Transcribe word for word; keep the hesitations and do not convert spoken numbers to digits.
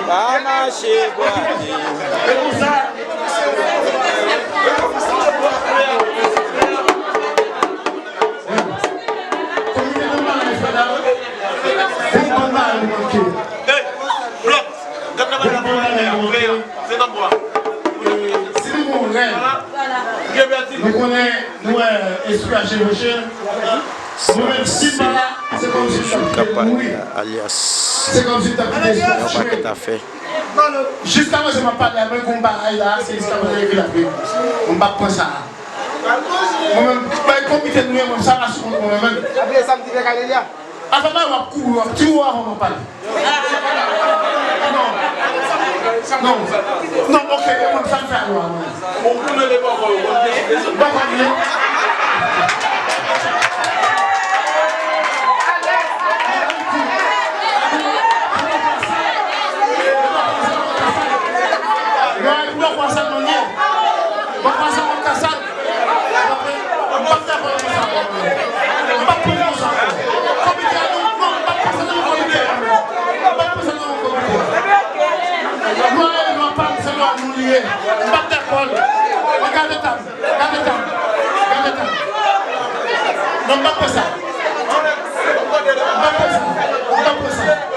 Pa mache bwate. Hey, block. Gad travay la pou mwen, frè. Se nan bwa. Si nou gen yon règ, nou konnen, nou wè espri a chevauche. Nou menm, si n pa la, se kòmsi n t ap kite nou mouri. Se kòmsi n t ap kite espri a chevauche. Jiskaprezan, m ap pale a, mwen gen yon bagay la, se jiskaprezan, epi l ap vini. Mwen p ap pran sa a. Mwen menm, bay konbite nou ye, mwen, sa pa sou kont mwen menm. Apre sa, m di, fè kale li a. Avan bagay w ap kouri, w ap tiye w avan mwen pale. Non. Non. Non, ok, e mwen, sa m fè a lwa mwen. Bò kò m ye. Bò kò sa mwen ye. Bò kò sa mwen ka sa. M p ap dakò avèk sa ankò. M p ap pran sa ankò. Komite a, non, non, m p ap pran sa nan komite a. M p ap pran sa nan komite a. Lwa e lwa pa m, se lwa nou li ye. M p ap dakò. Gade tan, gade tan, gade tan. Non, m p ap pran sa. M p ap pran sa. M p ap pran sa.